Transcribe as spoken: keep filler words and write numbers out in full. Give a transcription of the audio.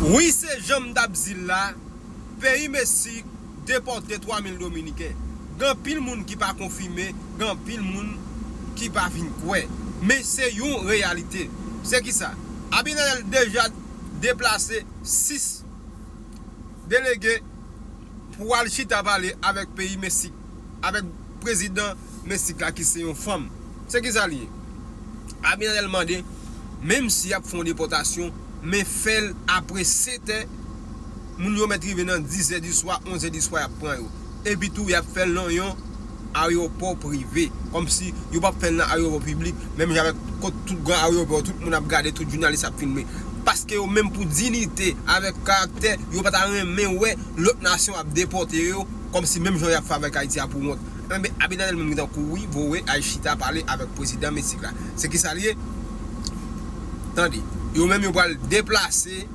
Wi, se jan m t ap di l la, peyi Meksik depòte twa mil Dominiken. Gen anpil moun ki pa konfime, gen anpil moun ki pa vin kwè. Men se yon reyalite. Se ki sa? Abinader deja deplase sis delege pou al chita pale avèk peyi Meksik, avèk prezidan Meksik la ki se yon fanm. Se ki sa li ye? Abinader mande, menm si y ap fè yon depòtasyon, men fè l apre setè, moun yo mèt rive nan dizè di swa, onzè di swa, y ap pran yo. Epi tou, y ap fè l nan yon ayewopò prive. Kòmsi yo p ap fè l nan ayewopò piblik, menm jan avèk kot tout gran ayewopò, tout moun ap gade, tout jounalis ap filme. Paske yo menm pou diyite, avèk karaktè, yo pa ta renmen wè lòt nasyon ap depòte yo, kòmsi menm jan y ap fè avèk Ayiti a pou wont. Enben, Abinader menm li tankou wi, voye al chita pale avèk prezidan Meksik la. Se ki sa l ye? Tande, yo menm yo pral deplase